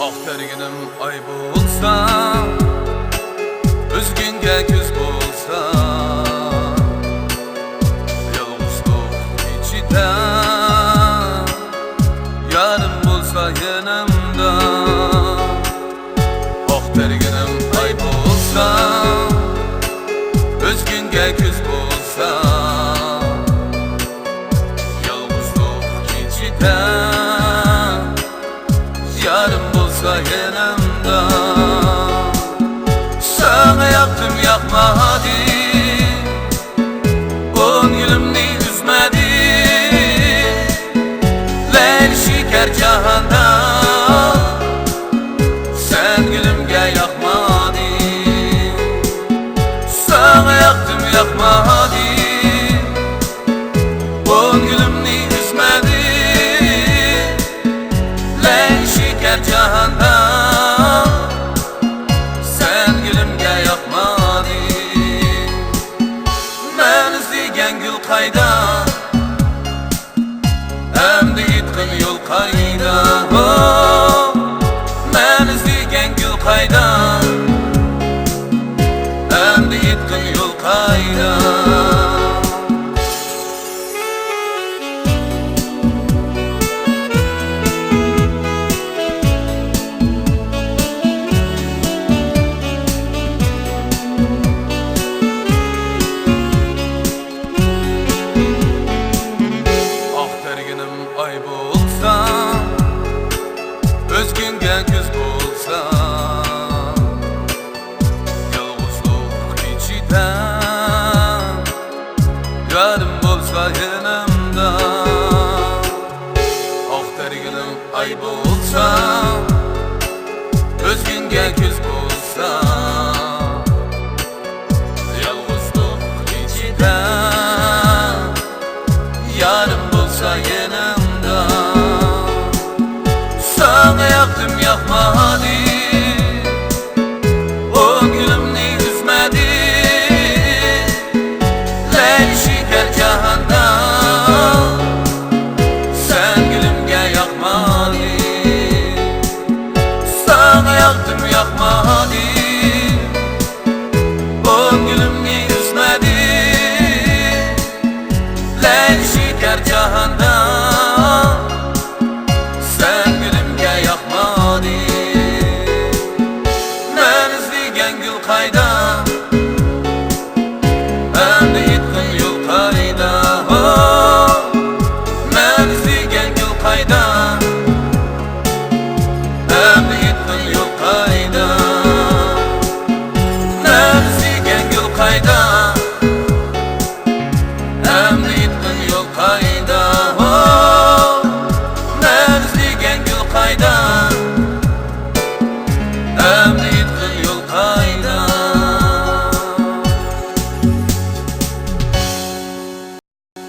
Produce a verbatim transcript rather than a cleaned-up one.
ئاق تەرگىنىم ئاي بولسا، ئۆزگىڭگە كۈز بولسا، يالغۇزلۇق كېچىدە يارىم بولسا يېنىمدا. ئاق تەرگىنىم ئاي بولسا، ئۆزگىڭگە كۈز بولسا، يالغۇزلۇق كېچىدە يارىم بولسا يېنىمدا. ساڭا ياقتىم، ياقمادىم، كۆڭلۈمنى ئۈزمەدىم. لەيلى شېكەر جاھاندا سەن گۈلۈمگە ياقمادىڭ. ساڭا ياقتىم، ياقمادىم، كۆڭلۈمنى ئۈزمەدىم. لەيلى شېكەر جاھاندا سەن گۈلۈمگە ياقمادىڭ. مەن ئىزدىگەن گۈل قايدا؟ ئەمدى ئېيتقىن يول قايدا؟ ھو! مەن ئىزدىگەن گۈل قايدا؟ ئەمدى ئېيتقىن يول قايدا؟ ئاق تەرگىنىم ئاي بولسا، ئۆزگىڭگە كۈز